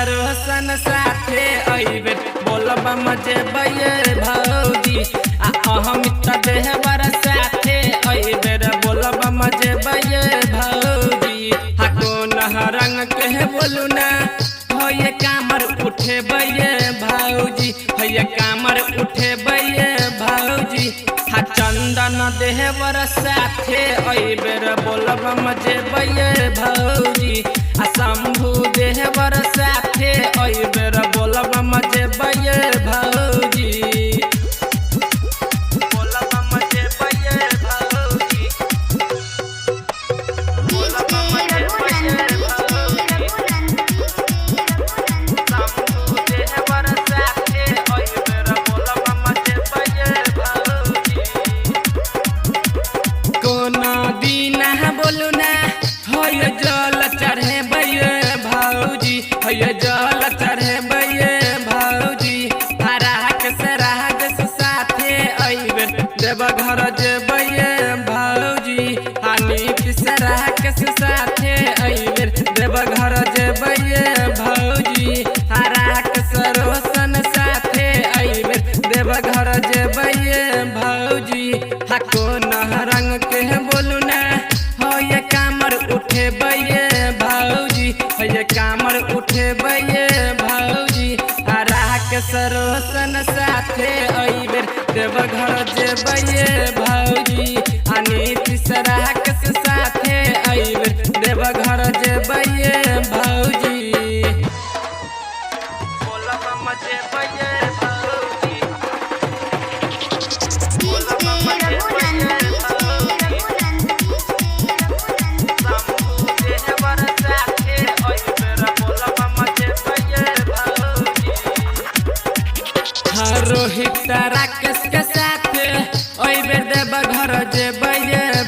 रोशन साथे अइबे बोलब मजेबे भौजी। आ अहमित देहबर साथे अइबे बोलब मजेबे भौजी। हा कोन रंग के बोलू ना होये कामर उठेबे भौजी, होये कामर उठेबे भौजी। हा चंदन देहबर साथे अइबेर बोलब मजेबे भौजी। आ शंभु देहबर साथे अइबेर बोलब मजेबे भौजी। बोलब मजेबे भौजी। DJ Raghunand, DJ Raghunand, DJ Raghunand. Shambhu देहबर साथे अइबेर बोलब मजेबे भौजी। कोनो दीना बोलू ना होय जल चढ़ेबै भौजी, होय जल चढ़ेबै भौजी। हराक से राग से साथे अइबे देवघर जेबै भौजी। आ नीतीश राग से साथे अइबे देवघर जेबै भौजी। हराक से रोशन साथे अइबे देवघर जेबै भौजी। हा कोन रंग के बोलू ना होय कामर उठेबै भौजी, होय कामर उठेबै भौजी। आ राकेश रोशन साथे अइबे देवघर जेबै भौजी। आ नीतीश राकेश साथे अइबे देवघर जेबै भौजी। बोलब मजेबै भौजी। DJ Raghunand, DJ Raghunand, DJ Raghunand. Shambhu देहबर साथे अइबेर बोलब मजेबै भौजी। हाँ रोहित राकेश के साथे अइबेर देवघर जेबै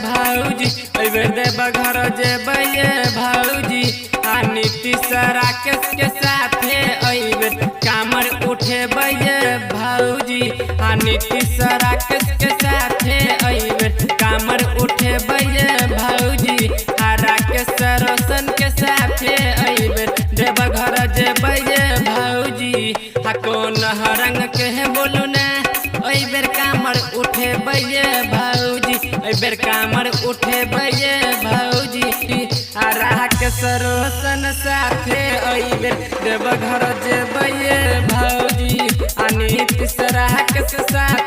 भौजी, अइबेर देवघर जेबै भौजी। आ नीतीश राकेश के साथे अइबेर कामर उठेबै भौजी। आ नीतीश राकेश के साथे अइबेर कामर उठेबै भौजी। आ राकेश रोशन के साथे अइबेर देवघर जेबै भौजी। आ कोन रंग के बोलू ना अइबेर कामर उठेबै भौजी, अइबेर कामर उठेबै भौजी। आ राकेश रोशन साथे अइबेर देवघर जेबै भौजी। आ नीतीश राकेश साथे